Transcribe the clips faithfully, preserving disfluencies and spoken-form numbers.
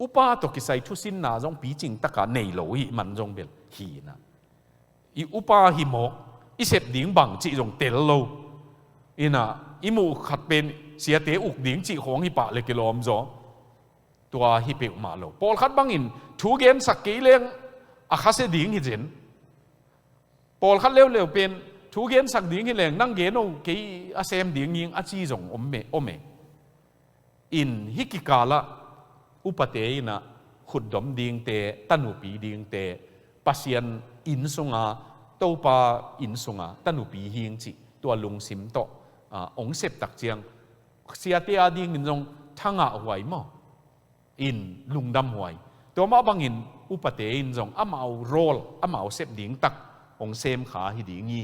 upa tawh kisai thusinna zong picing taka nei lo hi man zong bel hi inah, i upa hi mawk, i sep ding bang cih zong tel lo inah, i muh khat pen siate uk ding cih khawng hi pah le kilawm zaw. Tua hi peuhmah lo. Pawlkhat bangin thu gensak kei leng a khasia ding hi zen. Pawlkhat leuleu pen thu gensak ding hi leng nang gen o, kei a sem ding ing a ci zong om e, om e. In hih kikalah upate inah khutdom dingte, tanupi dingte, Pasian inn sunga, Topa inn sunga tanupi hing cih tua lungsim tawh, a, hong sep tak ciang siate a dingin zong thangah huai maw? In lungdam huai. Tua mah bangin upate in zong amau role, amau sep ding tak hong sem kha hi ding hi.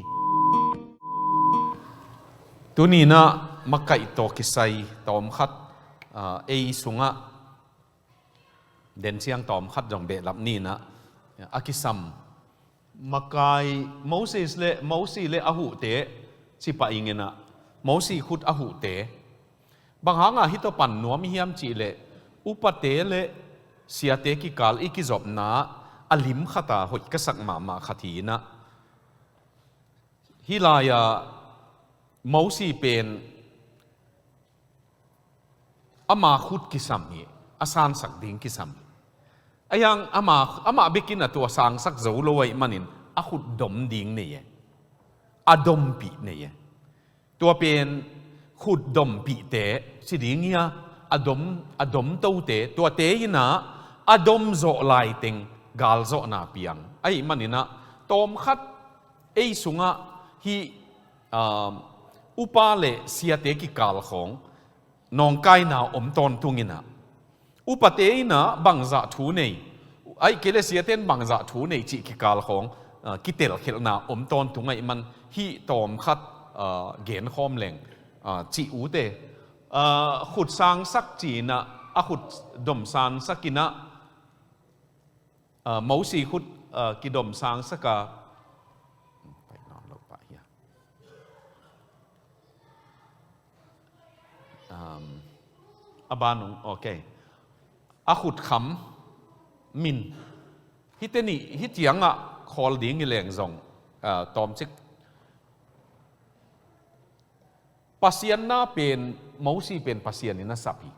Tuni inah makaih tawh kisai tawmkhat, a, ei sungah den ciang tawmkhat zong behlap ni inah a kisam. Makai Moses le, Mosi le a huhte ci pah ing inah, Mosi khut a huhte. Bang hangah hih tawh pan nuam i hiam cih leh, upate le siate kikal i kizopna a lim khat a hoih ka sak mahmah khat hi inah, hih lai-ah Mosi pen ama khut kisam hi, a sansak ding kisam hi. A hiang ama, amah bekin a tua sangsak zo lo ahih manin a khut dom ding nei e. A dompih nei e. Tua pen khut dompihte ci ding hi a, a dom, a domtote, tuate inah a dom zawh laiteng galzawhna piang. Ahih maninah tawmkhat ei sungah hih, um, upa le siate kikal khawng nawngkaina om tawntung inah, upate inah bangzah thu nei, ahih kei le siate in bangzah thu nei cih kikal khawng, uh, kitelkhelhna om tawntung ahih man hih tawmkhat, uh, genkhawm leng, uh, cih ute. Uh, khut sangsak ci inah, a khut dom sangsak inah, Aa, Mosi khut, aa, kidom sangsak a, pai nawn lo pah hia. Um, a ban ung, ok. A khut kham min. Hihte nih, hih ciangah khawl ding hi leng zong, aa, tawmcik. Pasian na pen, Mosi pen Pasian in a sap hi.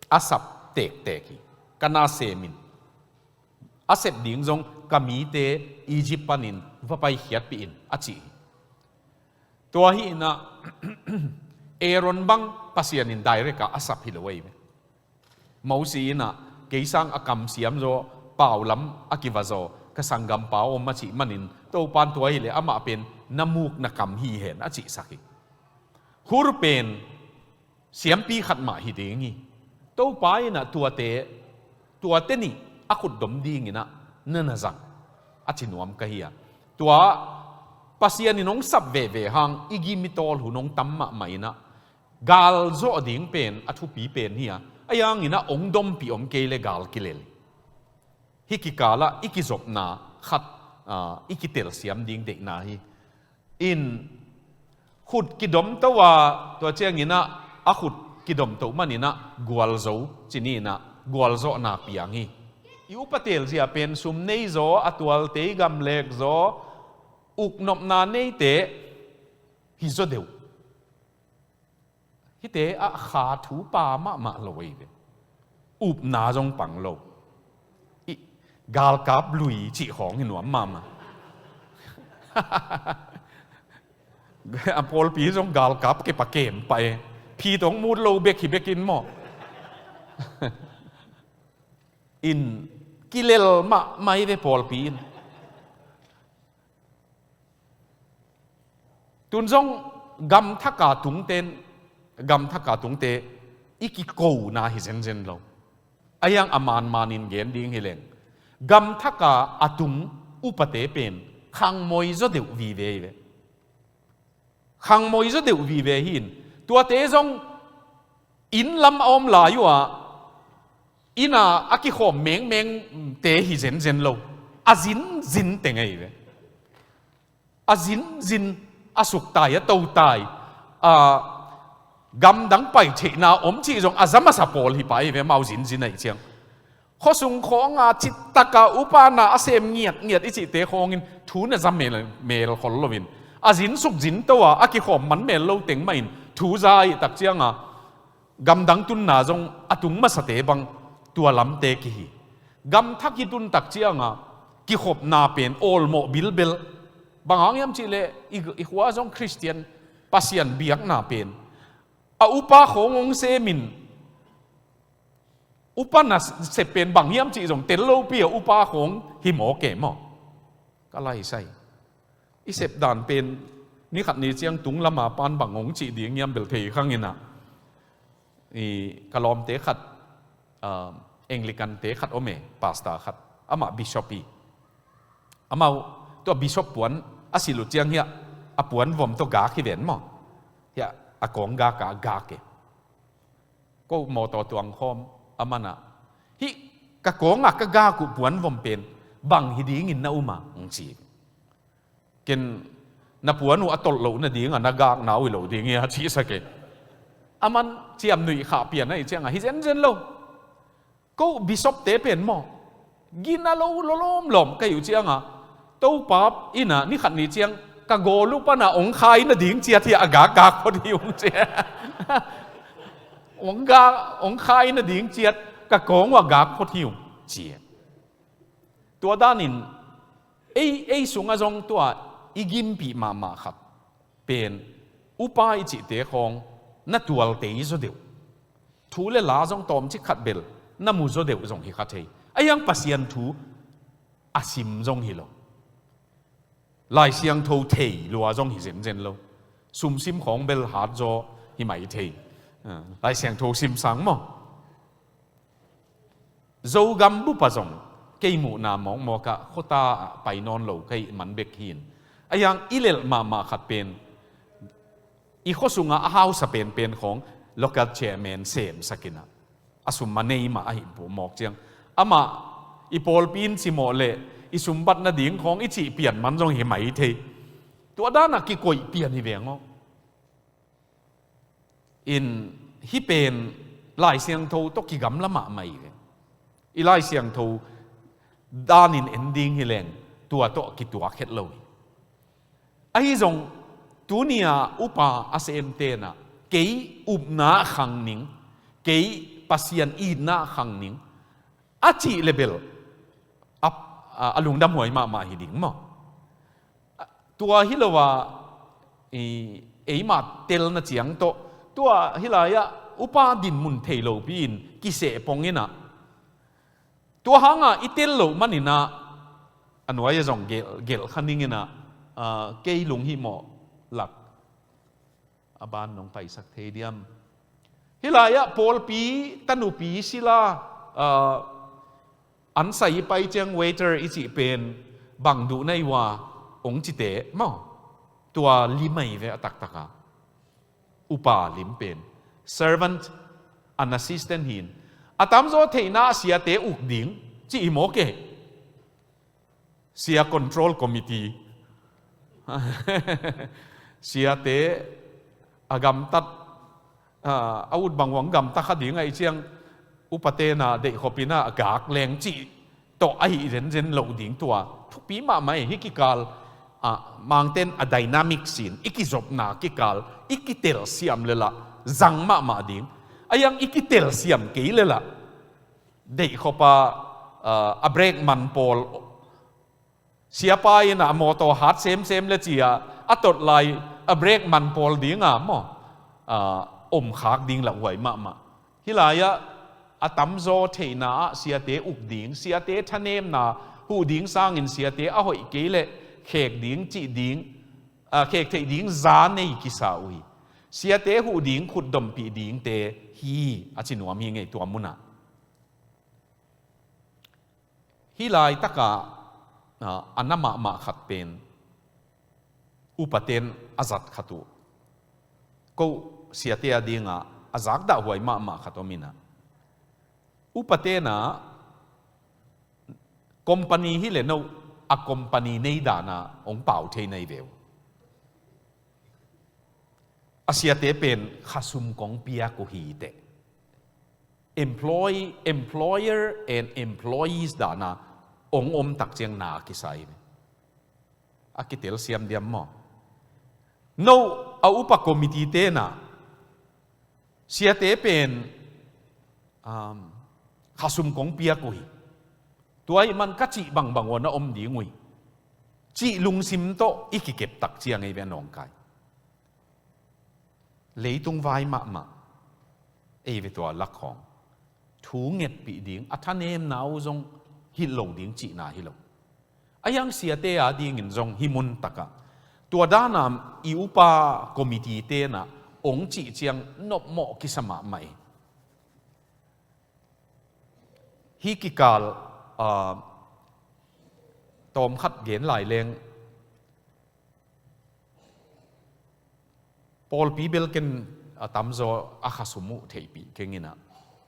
A sap tektek hi. Ka na sem in. A sep ding zong ka mite Egypt panin va paikhiatpih in a ci hi. Tua hi inah Aaron bang Pasian in direct a a sap hi lo ahi ve. Mosi inah kei sang a kamsiam zaw, pau lam a kiva zaw, ka sanggampa om a cih manin, Topan tua hi leh amah pen na muk na kam hi hen a cihsak hi. Hur pen siampi khat mah hi ding hi. Topa inah tuate, tuate nih a khutdom ding inah na na zang a ci nuam ka hi a. Tua Pasian in hong sap veve hang i gim i tawl hun hong tam mahmah inah galzawh ding pen a thupi pen hi a. A hiang inah hong dompih om kei le gal kilel. Hih kikalah i kizopna khat, aa, i kitelsiam ding deihna hi. In khut kidomto a, tua ciang inah a khut kidomto man inah gualzo ci ni inah gualzawhna piang hi. I upa telzia pen sum nei zaw, a tualte i gamlek zaw, uknopna neite hi zaw deuh. Hihte ah kha thu pa mahmah lo ahi ve. Upna zong pang lo. I, galkap lui cih khawng hi nuam mahmah. A pawlpi zong galkap kepa kem pah e. Phi tawh hong mut lo bek hi bekin maw? In kilel mahmah hi ve pawlpi in. Tun zong gamthaka tungten, gamthaka tungte i kikona hi zenzen lo. A hiang a manmanin gen ding hi leng, gamthaka a tung upate pen khangmoi zaw deuh vive hi ve. Khangmoi zaw deuh vive hi in, tuate zong inn lam a om lai uh a, inn a a kikhawm mengmengte hi zenzen lo. A zinzin teng ahi ve. A zinzin, a suktai, a totai, a, gamdang pai theihna om cih zong a za masa pawl hi pah hi ve, amau zinzin ahih ciang. Khuasung khawnga cittaka upa na a sem ngiatngiat i cihte khawngin thu na za mel, mel khol loin, a zinsuk zinto a, a kikhawm man mel lo teng mahin thu za ahih tak cianga gamdang tunna zong a tung masate bang tua lamte kihi. Gam thak i tun tak cianga kikhopna pen awlmawh bilbel. Bang hang hiam cihleh i, i khua zong Khristian Pasian biakna pen a upa khawng hong semin, upa nasep pen bang hiam cih zong tel lopi a upa khawng hi mawk e maw? Ka laisai. I sep dan pen ni khat ni ciang tung lama pan bang hong cih ding hiam bel thei khang inah. I ka lawmte khat, ah, Anglican-te khat om e, pastor khat. Amah bishop hi. Amau tua bishop puan a silh uh ciang hiah a puan vom tawh gak hi ven maw? Hiah a kawng gak a gak e. Ko mawtaw tuang khawm a manah, hih ka kawngah ka gak uh puan vom pen bang hi dingin na um a, hong ci. Ken na puan uh a tolh loh nadinga na gakna uh hi lo ding hi a cihsak e. A man ciamnuih khah pian ahih cianga hi zenzen lo. Ko bishop-te pen maw, gina lo lawlawmlawm ka hi uh cianga, Topa innah ni khat ni ciang ka gawl uh pana hong khai nading ciat hi a, a gakgak phot hi ung ci. Hong gak, hong khai nading ciat ka kawng uh a gak phot hi ung ci. Tua danin ei, ei sungah zong tua i gimpih mahmah khat pen upa i cihte khawng na tualte i zaw deuh, thu le la zong tawmcik khat bel na mu zaw deuh zong hi kha thei. A hiang Pasian thu a sim zong hi lo. Lai Siangtho thei lua zong hi zenzen lo. Sumsim khawng bel hat zaw hi mai thei. Ah, Lai Siangtho sim sang maw? Zogam bupa zong kei muhna mawkmawkah khuata ah pai nawn lo ka hih man bek hin, a hiang i lelh mahmah khat pen i khuasungah a hausa penpen khawng local chairman semsak inah, a sum a nei mah ahi mawk ciang, amah i pawlpi in cimawh leh i sumbat nading khawng i cih pian man zong hi mai thei. Tua danah kikoih pian hi veng aw. In hih pen Lai Siangtho tawh kigamla mahmah hi ve. I Lai Siangtho danin en ding hi leng tua tawh kituak het lo hi. Ahi zong tuni-a upa a sem tenah kei upna khang ning, kei Pasian itna khang ning a cih le bel a, a, a lungdamhuai mahmah hi ding maw? Tua hi lo a, i, eimah telna ciang tawh, tua hi lai-ah upa dinmun thei lopi-in kiseh pong inah, tua hanga i tel loh maninah a nuai-a zong gelh, gelh kha ning inah, ah, kei lunghimawh lak a ban nong paisak thei diam? Hih lai-ah pawlpi tanupi sila, ah, an sai i pai ciang waiter i cih pen bang duh na hi uh a hong cite maw? Tua lim ahi ve a taktakah. Upa lim pen servant, an assistant hi-in a tamzaw theihna ah siate uk ding cih hi mawk e. Sia control committee. Siate a gamtat, a, a ut bang uh a gamta kha ding ahih ciang upa tenah deihkhop inah a gak leng cih tawh ahi zenzen loh ding tua thupi mahmah e. Hih kikal, a, Mangten a dynamics in i kizopna kikal i kitelsiam le lah zang mahmah ding. A hiang i kitelsiam kei le lah deihkhop a, a, a brake man pawl, siapa in a mawtaw hat semsem le ci-a a tot lai a brake man pawl dinga maw, a, om khak ding lah huai mahmah. Hih lai-ah a tamzaw theihna ah siate uk ding, siate thanemna huh ding sangin siate a hoih kei leh khek ding cih ding, a, khek theih ding za nei kisa uh hi. Siate huh ding khutdompih dingte hi a ci nuam hi ngei tua munah. Hih laitakah, a, a na mahmah khat pen upaten a zat khat uh. Ko siate a dingah a zakdahhuai mahmah khat om inah, upaten ah company hi le no, a company nei danah hong pau thei nai ve uh. A siate pen khasum kong piak uh hi teh. Employ, employer and employees dana ong om tak ciang na kisai ve. A kitel siam diam maw? No, a upa committee tena siate pen, um, khasum kong piak uh hi. Tua ih man ka cih bangbang uh na om ding uh hi. Cih lungsim tawh i kikep tak ciang ei ve a nawngkai. Leitung vai mahmah ei ve tua lak khawng thu ngetpih ding, a thanemna uh zong hilh lo ding cihna hi lo. A hiang siate a dingin zong hih mun takah tua dana i upa committee tena ong cih ciang nopmawh kisa mahmah hi. Hih kikal, ah, tawmkhat gen lai leng, pawlpi bel ken a tamzaw a khasum uh theihpih keng inah,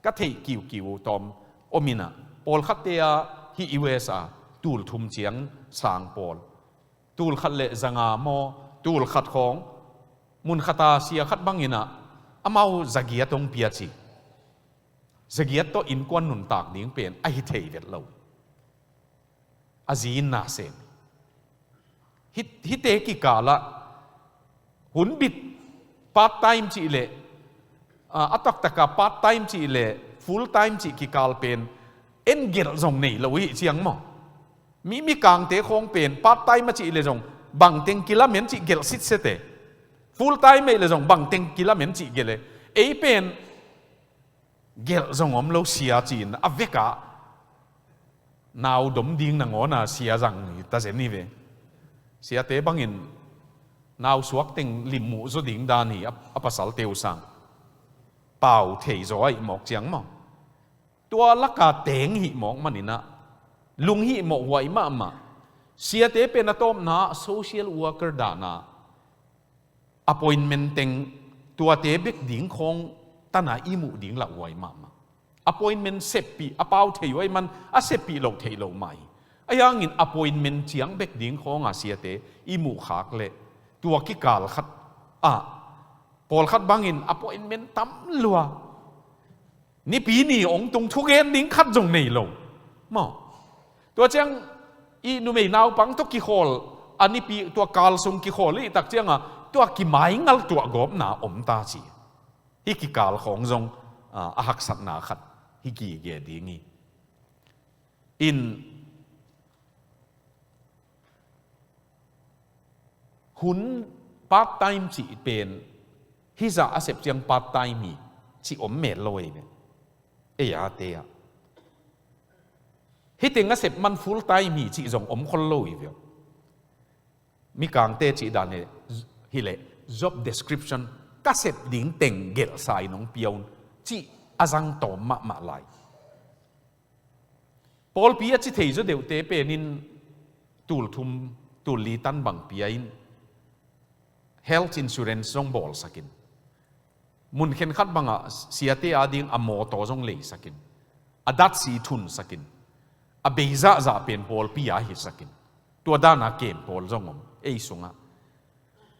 ka theih kiukiu uh tawm om inah, pawlkhatte ah hih U S a tul thum ciang sang pawl, tul khat le zanga maw, tul khat khawng, mun khata sia khat bang inah, amau zagiat hong pia ci. Zagiat tawh innkuan nuntak ding pen ahi thei vet lo. A zi in na sem. Hih, hihte kikalah hun bit part time cih leh, a, a taktaka part time cih leh full time cih kikal pen en gelh zong nei lo hi ciang maw? Mi, mikangte khawng pen part time a cih leh zong bangteng kilamen cih gelh sitsete. Full time ei leh zong bangteng kilamen cih gelh e. Ei pen gelh zong om lo sia ci-in a vekah nau dom ding nangawna sia zang hi ta zen hi ve. Siate bangin nau suak teng limmuh zaw ding dan hi a, a pasalte uh sang. Pau thei zaw ahih mawk ciang maw? Tua laka teng hih mawk maninah lunghihmawh huai mahmah. Siate pen a tawpna social worker dana appointment teng tuate bek ding khawng tana i muh ding lauhuai mahmah. Appointment seppih a pau thei huai man a seppih loh theih loh mah hi. A hiangin appointment ciang bek ding khawnga siate i muh khak leh tua kikal khat ah pawlkhat bangin appointment tam lua. Nipi ni ong tung thugen ding khat zong nei lo. Maw? Tua ciang i numei naupang tawh kikhawl, a nipi tua kal sung kikhawl i tak cianga tua kimaingal tuah gawpna om ta ci. Hih kikal khawng zong, a, a haksatna khat hi gige ding hi. In hun part time cih pen hizah a sep ciang part time hi cih om mel lo ei ve. Ei a te ah hih teng a sep man full time hi cih zong om khol lo ei ve. Mikangte cih dan hi, hileh job description ka sep ding teng gelhsa in hong pia un cih a zang tawm mahmah lai. Pawlpi a ci thei zaw deuhte penin tul thum, tul li tan bang pia in health insurance zong bawlsakin. Mun khenkhat bangah siate ading a mawtaw zong leisakin. A datsi thunsakin. A beizahzah pen pawlpi a hisakin. Tua dana kem pawl zong om ei sungah.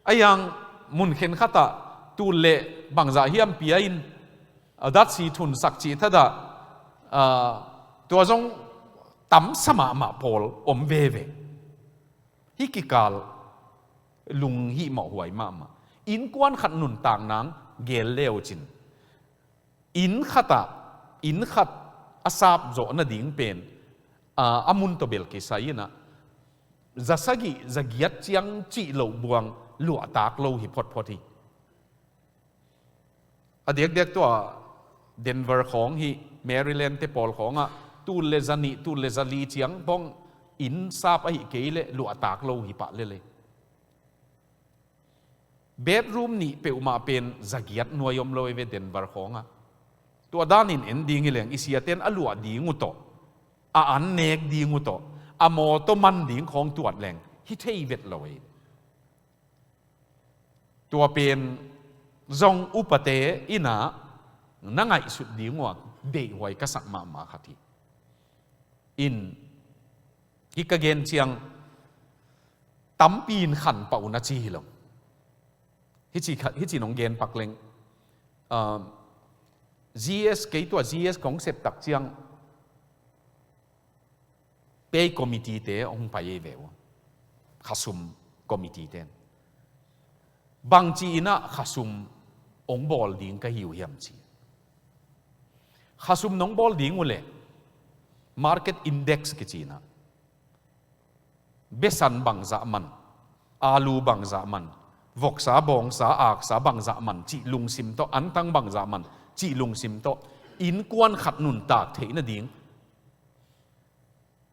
A hiang mun khenkhatah tul le bangzah hiam pia in a datsi thunsak cih thadah, a, tua zong tamsa mahmah pawl om veve. Hih kikal lunghihmawh huai mahmah. Innkuan khat nuntak nang gel leucin inn khatah, inn khat a sap zawh nading pen, a, a mun tawh bel kisai inah zasagih zagiat ciang cih loh buang luahtak lo hi photphot hi. A diakdiak tua Denver khawng hi, Maryland te pawl khawngah tul le zanih, tul le zali ciang bawng inn sap ahi kei leh luahtak lo hi pah lele. Bedroom nih peuhmah pen zagiat nuai om lo ei ve Denver khawngah. Tua danin en ding hi leng i siaten a luah ding uh tawh, a an nek ding uh tawh, a mawtaw man ding khawng tuat leng hi thei vet lo ei. Tua pen zong upate inah na ngaihsut ding uh a deihhuai ka sak mahmah khat hi. In hih ka gen ciang tampi in khan pah un a ci hi lo. Hici khat, hici nong gen pak leng, ah, G S, kei tua G S kong sep tak ciang pay committee te hong pai ei ve uh. Khasum committee ten bangci inah khasum hong bawl ding ka hi uh hiam ci. Khasum nong bawl ding uh leh market index kici inah besan bangzah man, alu bangzah man, voksa, bawngsa, aksa bangzah man cih lungsim tawh, antang bangzah man cih lungsim tawh, innkuan khat nuntak theih nading,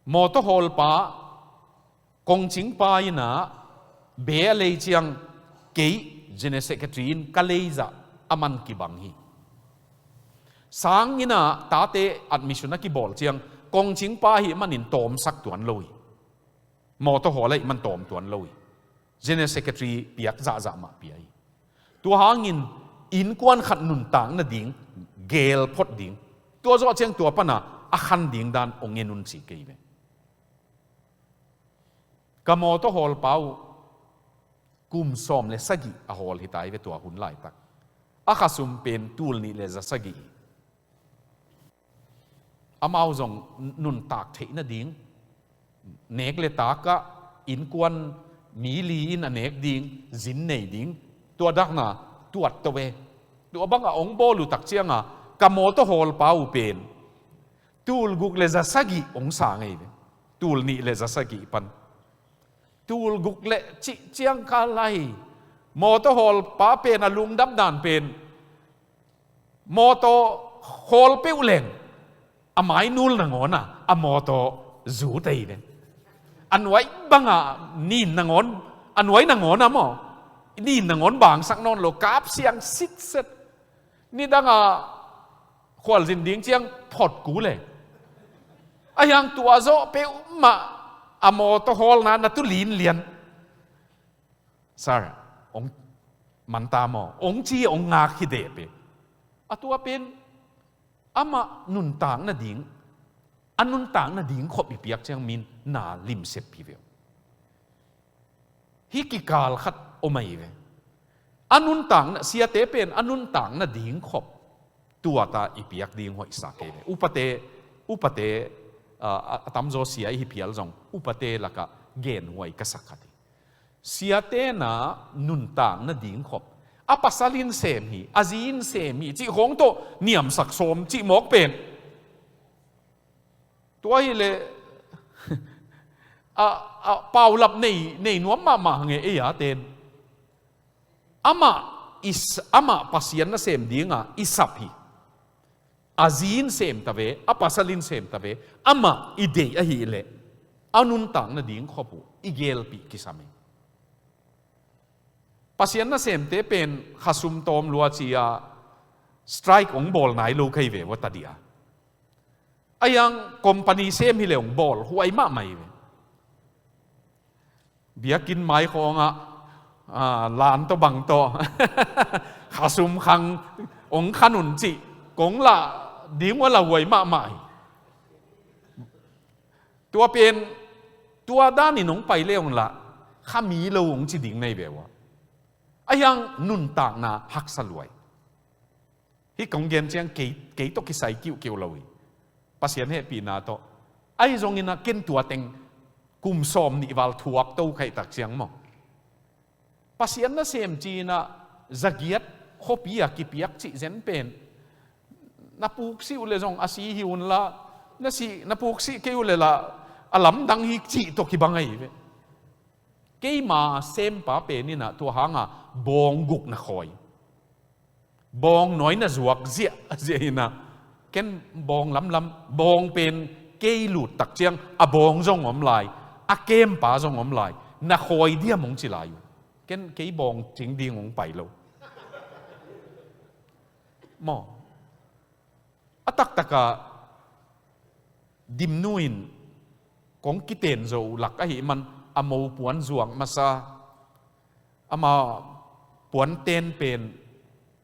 mawtaw hawlpa, kongcingpa inah be a lei ciang kei General Secretary in ka leizah a man kibang hi. Sang inah tate admission a kibawl ciang kongcingpa ahih manin tawmsak tuan lo hi. Mawtaw hawl ahih man tawm tuan lo hi. General Secretary piak zahzah mah pia hi. Tua hangin innkuan khat nuntak nading geel phot ding, tua zawh ciang tua pana a khan ding dan hong en un ci kei ve. Ka mawtaw hawlpa uh kum sawm le sagih a hawl hi ta hi ve tua hun laitak. A khasum pen tul nih le za sagih hi. Amau zong nuntak theih nading, nek le tak ah innkuan mi li in a nek ding, zin nei ding, tua dakna tuat to ve. Tua bangah hong bawl uh tak cianga ka mawtaw hawlpa uh pen tul guk le za sagih hong sang ei ve. Tul nih le za sagih pan. Tul guk le cih ciang kha lai. Mawtaw hawlpa pen a lungdam dan pen mawtaw hawl peuh leng a mainul nangawn a, a mawtaw zu tei ve. A nuai banga nin nangawn, a nuai nangawn a maw, nin nangawn bangsak nawn lo, kap siang sitset. Nidanga khualzin ding ciang phot ku le. A hiang tua zawh peuhmah a mawtaw hawlna na tu linlian. Sir, hong manta maw, hong ci hong ngak hi deh pe. A tua pen amah nuntak nading, a nuntak nading khop i piak ciang min na limsep hi ve uh. Hih kikal khat om ahi ve. A nuntak na, siate pen a nuntak nading khop tuata i piak ding hoihsa kei ve. Upate, upate, a, a, a tamzaw sia i hi phial zong upate lakah genhuai ka sak khat hi. Siate na nuntak nading khop a pasal in sem hi, a zi in sem hi cih khawng tawh niamsak sawm cih mawk pen. Tua hileh a, a, paulap nei, nei nuam mahmah nge ei a ten. Amah i s-, amah Pasian nasem dinga i sap hi. A zi in sem ta ve, a pasal in sem ta ve, amah i deih ahileh a nuntak nading khop uh i gelpih kisam hi. Pasian nasemte pen khasum tawm lua ci-a strike hong bawl nai lo kha hi ve ua tadih a. A hiang company sem hileh hong bawl huai mahmah hi ve. Biakinn mai khawngah, a, lan tawh bang tawh khasum khang hong khan un cih kong lah ding ua la huai mahmah hi. Tua pen tua danin hong pai le hong lah kha mi lo hong ci ding nei ve ua. A hiang nuntakna haksa luai. Hih kong gen ciang kei, kei tawh kisai kiuhkeuh lo hi. Pasian hehpihna tawh. Ahi zongin a ken tua teng kum sawm nih val thuak to khaih tak ciang maw, Pasian nasem ci-inah zagiat khuapi a kipiak cih zen pen na puksih uh le zong a si hi unla, na si, na puksih kei uh le lah a lamdang hi cih tawh kibang ahi ve. Keima sempa pen inah tua hanga bawng guk na khawi. Bawng nawi na zuak ziahziah inah ken bawng lamlam, bawng pen kei lut tak ciang a bawng zong om lai, a kempa zong om lai, na khawi diam hong ci lai uh. Ken kei bawng cing ding hong pai lo. Maw? A taktakah Dimnu in kong kiten zo uh lak ahih man a mopuan zuak masa, ama puanten pen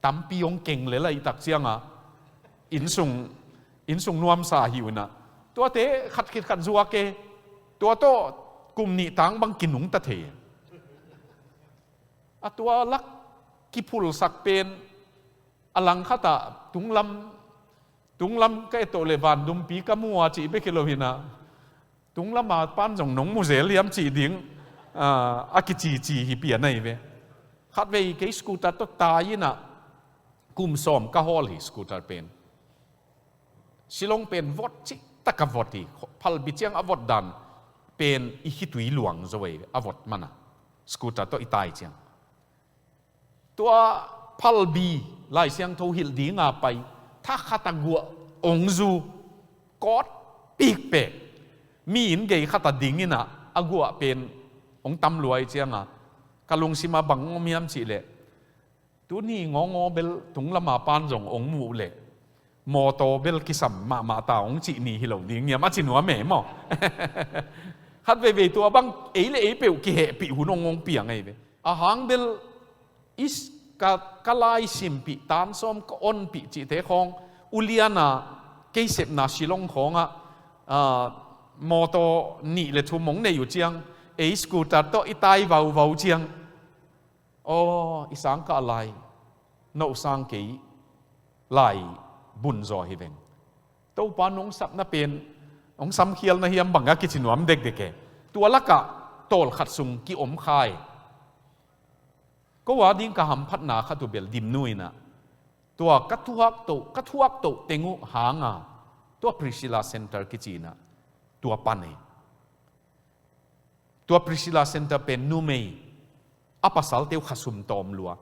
tampi hong keng lel ahih tak cianga innsung, innsung nuamsa hi unah tuate khat khit khat zuak e, tua tawh kum nih tang bang kinungta thei. A tua lak kiphulsak pen a langkhatah tunglam, tunglam ka et tawh le vandumpi ka mu a cih bek hi lo hi na, tunglam a pan zong nong mu zel hiam cih ding, ah, a kicici hi pian ahi ve. Khatvei kei scooter tawh tai in ah kum sawm ka hawl hi scooter pen. Shillong pen vot cih taka vot hi, phalbi ciang a vot dan pen i khitui luang zo ei a vot mana scooter tawh i tai ciang. Tua phalbi Lai Siangtho hilh dinga pai, thakhat a guah ong zu kawt pikpek, mi inn gei khat a ding in ah a guah pen ong tam luai cianga ka lungsima bang om hiam cih leh, tuni ngawngaw bel tunglam a pan zong ong muh leh mawtaw bel kisam mahmah ta ong cih ni hi lo ding hiam a ci nuam e maw? Khat veivei tua bang ei le ei peuh kihehpih hun ong ong piang ahi ve. A hang bel is ka, ka lai simpih, tan sawm ka onpih cihte khawng uliana kei sepna Shillong khawngah, ah, mawtaw nih le thum ong nei uh ciang, ei scooter tawh i tai vauvau ciang, aw, i sang kah lai, no sang kei lai bun zaw hi veng. Topa nong sapna pen, nong samkhialna hiam bang a kici nuam dekdek e. Tua lakah tawlkhat sung ki-om kha e. Ko a ding ka hamphatna khat uh bel Dimnu in ah, tua ka thuak toh, ka thuak toh teng uh hanga, tua Priscilla Center kici in ah, tua pan e. Tua Priscilla Center pen numei, a pasalte uh khasum tawm lua,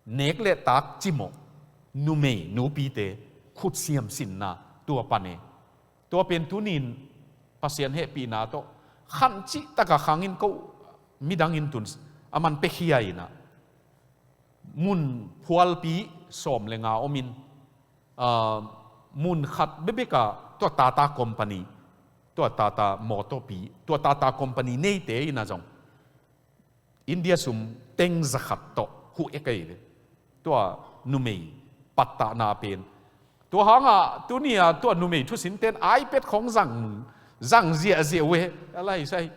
nek le tak cimawh, numei nupite khutsiam sinna tua pan e. Tua pen tunin Pasian hehpihna tawh khan cih taka khangin ko midang in tun a man pekhia in ah, mun phualpi sawm le nga omin, ah, mun khat bekbeka tua Tata company, tua Tata mawtawpi, tua Tata company neite in ah zong India sum teng zakhat tawh huh e ka hi ve. Tua numei pattahna pen, tua hanga tuni a tua numei thusinten iPad khawng zang, zang ziahziah uh e. A lai sai,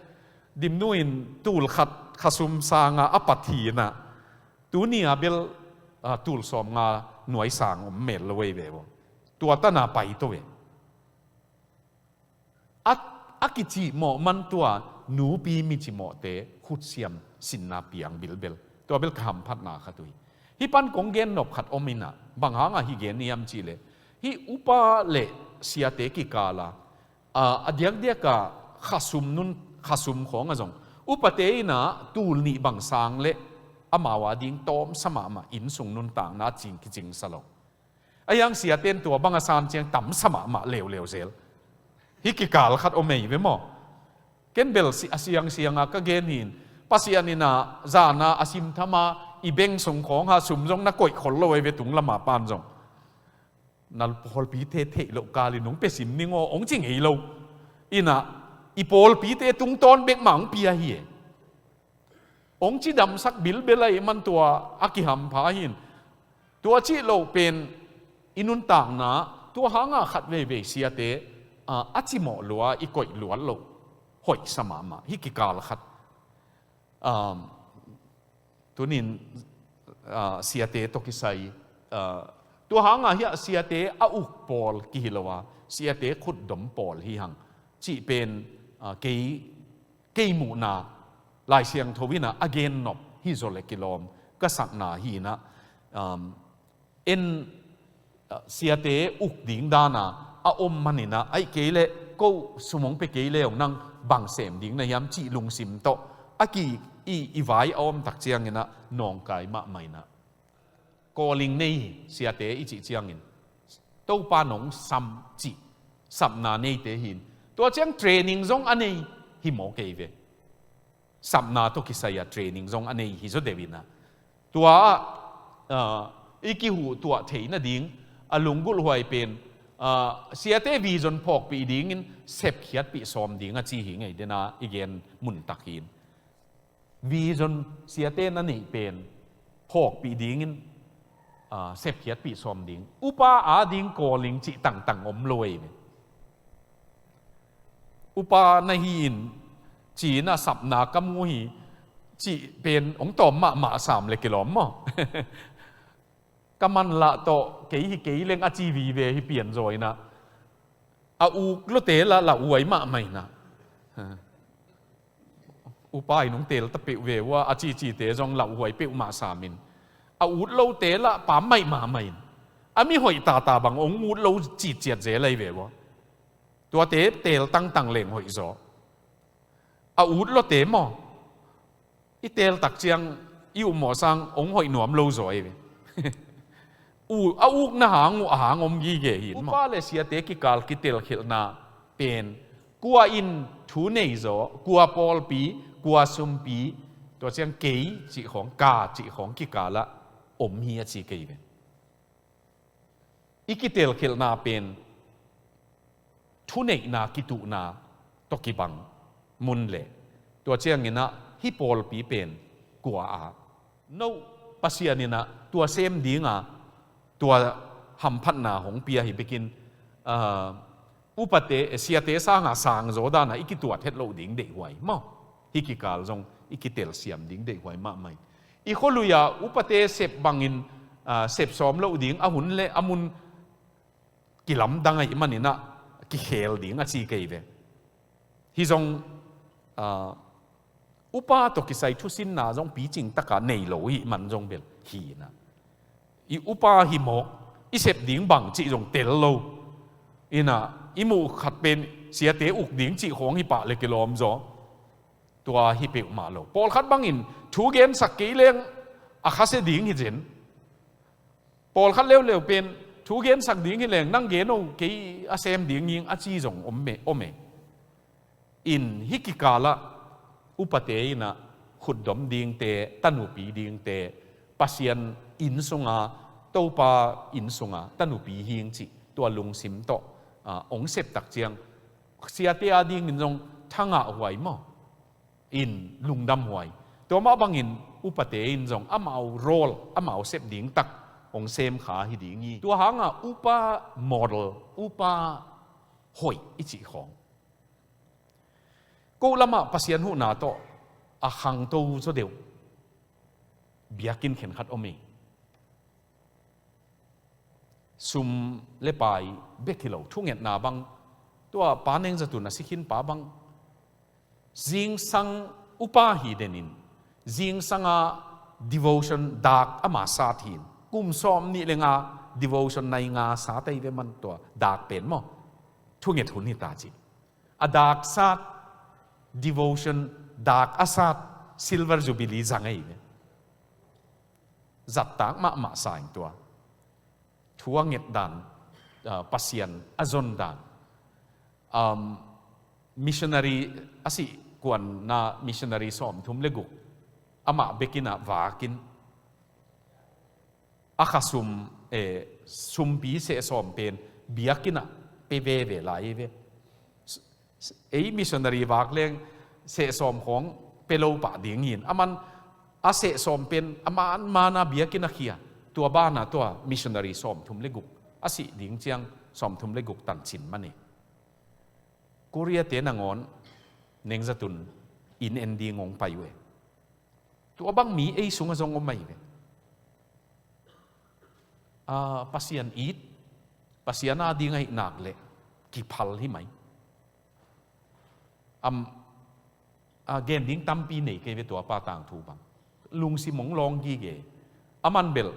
Dimnu in tul khat khasum sanga a pat hi in ah, tuni a bel, ah, tul sawm nga nuai sang om mel lo ei ve uh. Tua tana pai to ve. A, a kicimawh man tua nupi micimawhte khutsiam sinna piang bilbel. Tua bel ka hamphatna khat uh hi. Hih pan kong gen nop khat om in ah, bang hanga hih gen hiam cih leh, hih upa le siate kikala, a, a diakdiaka khasum nun, khasum khawng a zong, upate in ah tul nih bang sang le amau a ding tawmsa mahmah, innsung nuntakna cing kicingsa lo. A hiang siaten tua bang a san ciang tamsa mahmah leuleu zel. Hih kikal khat om ei ve maw? Ken bel si-, a siangsianga ka gen hin, Pasian in ah zana a simthama i beng sung khawng ha sum zong na koih khol lo ei ve, tunglam a pan zong. Na pawlpite theih loh kalin hong pia sim ning aw, hong ci ngei lo. In ah i pawlpite tungtawn bek mah hong pia hi e. Hong cidamsak bilbel ahih man tua a kihampha hin. Tua cih loh pen i nuntakna, tua hanga khat veivei siate, a, a cimawh lua, i koih luat loh hoihsa mahmah. Hih kikal khat, um, tunin, a, siate tawh kisai, a, tua hanga hiah siate a uk pawl kihi lo a, siate khutdom pawl hi hang cih pen, a, kei kei muhna, Lai Siangtho in ah a gennop hi zaw le kilawm ka sakna hi in ah, um, en, uh, siate uk ding dana a om man in ah, ahih kei leh ko sum hong pia kei leh hong nang bang sem ding na hiam cih lungsim tawh a ki i, i vai a om tak ciangin ah nawngkai mahmah in ah. Calling nei hi, siate i cih ciangin Topa nong sam cih sapna neite hin. Tua ciang training zong a nei hi maw kei ve. Sapna tawh kisai a training zong a nei hi zaw deuh in ah. Tua, ah, i kihuh tuah theih nading a lunggulh huai pen, ah, siate vision phawkpih dingin sepkhiatpih sawm ding a ci hi ngei dena i gen muntak hin. Vision siate na neih pen phawkpih dingin, ah, sepkhiatpih sawm ding. Upa a ding calling cih tangtang om lo ei ve. Upa na hi in ci-in a sapna ka mu hi cih pen hong tawm mahmah sam le kilawm maw? Ka manlah tawh kei hi kei leng a ci vive hi pianzaw inah, a uk lote lah lauhuai mahmah inah, upa in hong telta peuh ve uh a, a cicite zong lauhuai peuhmah samin, a ut lote lah pammaih mahmah in, a mihoih tata bang hong ut lo citciat zel ahi ve uh a. Tuate tel tangtang leng hoihzaw, a ut lote maw, i teltak ciang i upmawh sang hong hoih nuam lo zaw ahi ve. A ukna hang uh a hang om gige hi in maw? Upa le siate kikal kitelkhialhna pen kua in thu nei zaw, kua pawlpi, kua sumpi, tua ciang kei cih khawng, ka cih khawng kikalah om hi a ci kei ve. I kitelkhialhna pen thuneihna kituhna tawh kibang mun leh, tua cianginah hih pawlpi pen kua a, no, Pasian inah tua sem dinga tua hamphatna hong pia hi bekin, ah, upate, siate sanga sangzaw dana i kituat het loh ding deihhuai maw? Hih kikal zong i kitelsiam ding deihhuai mahmah in, i khualui-a upate sep bangin, ah, sep sawm loh ding a hun le a mun kilamdang ahih maninah kikhel ding a ci kei ve. Hih zong, ah, upa tawh kisai thusinna zong picing taka nei lo hih man zong bel hi inah, i upa hi mawk, i sep ding bang cih zong tel lo inah, i muh khat pen siate uk ding cih khawng hi pah le kilawm zaw. Tua hi peuhmah lo. Pawlkhat bangin thu gensak kei leng a khasia ding hi zen. Pawlkhat leuleu pen thu gensak ding hi leng nang gen o, kei a sem ding ing a ci zong om e, om e. In hih kikalah upate inah khutdom dingte, tanupi dingte, Pasian inn sunga, Topa inn sunga tanupi hing cih tua lungsim tawh, ah, hong septak ciang siate adingin zong thangahhuai maw? In lungdamhuai. Tua mah bangin upate in zong amau role, amau sep dingtak hong semkha hi ding hi. Tua hanga upa model, upa hoih i cih khawng, ko lamah Pasian huhna tawh a khangto zaw deuh biakinn khenkhat om hi. Sum le pai bek hi lo, thungetna bang, tua Pa Neng Za Tun a si khin pa bang, zingsang upa hi denin, zingsanga devotion dak ama sat hi in, kum sawm nih le nga devotion nai nga sat ahi ve man, tua dak pen maw, thunget hun hi ta ci. A dak sat, devotion dak a sat, Silver Jubilee zang ahi ve. Zattak mahmah sa in tua. Thu a nget dan, ah, Pasian a zon dan. Um, missionary a sih kuanna missionary sawmthum le guk amah bekin a vakin, a khasum, eh, sumpi sehsawm pen biakinn ah pia veve lai hi ve. S-, s-, ei missionary vak leng sehsawm khawng pia lo pah ding hi in, aman a sehsawm pen a manmana biakinn ah khia, tua bana tua missionary sawmthum le guk a sih ding ciang sawmthum le guk tancin man hi. Korea te nangawn Neng Za Tun inn en ding hong pai uh e. Tua bang mi ei sungah zong om ahi ve. Ah, Pasian it, Pasian a ding ahih nak leh kiphal hi mai. Am, ah, gen ding tampi nei kei ve tua pa tangthu bang. Lungsim hong lawng gige. Aman bel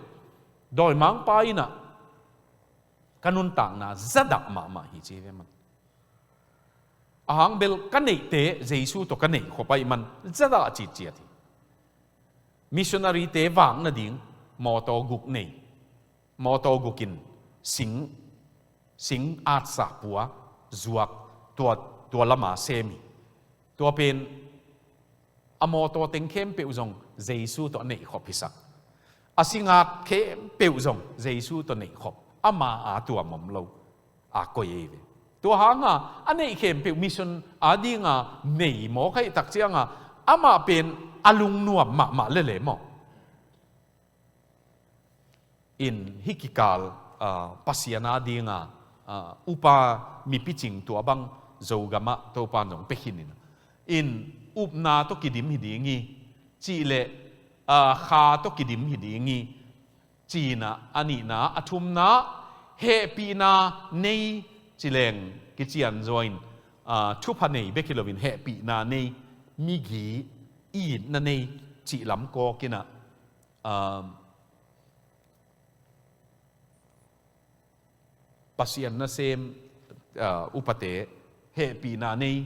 dawimangpa in ah ka nuntakna zadah mahmah hi ci ve man. A hang bel ka neihte Jesu tawh ka neih khop ahih man zadah citciat hi. Missionary te vak nading mawtaw guk nei. Mawtaw gukin sing, sing atsa pua, zuak, tua, tua lama sem hi. Tua pen a mawtaw teng khempeuh zong Jesu tawh a neihkhop hisak. A singat khempeuh zong Jesu tawh neihkhop. Ama a tuam om lo a koi ei ve. Tua hanga a neih khempeuh mission a dinga nei mawk ahih tak cianga amah pen a lungnuam mahmah lele maw? In hih kikal, ah, Pasian a dinga, ah, upa mipicing tua bang Zogamah Topan zong pia khin in. In upna tawh kidim hi ding hi. cih leh, aa, kha tawh kidim hi ding hi. Cinah a nihna, a thumna, hehpihna nei ci leng kician zaw in, aa, thupha nei bek hi loin hehpihna nei, migi itna nei cih lam kawkinah, aa, Pasian nasem, aa, upate hehpihna nei,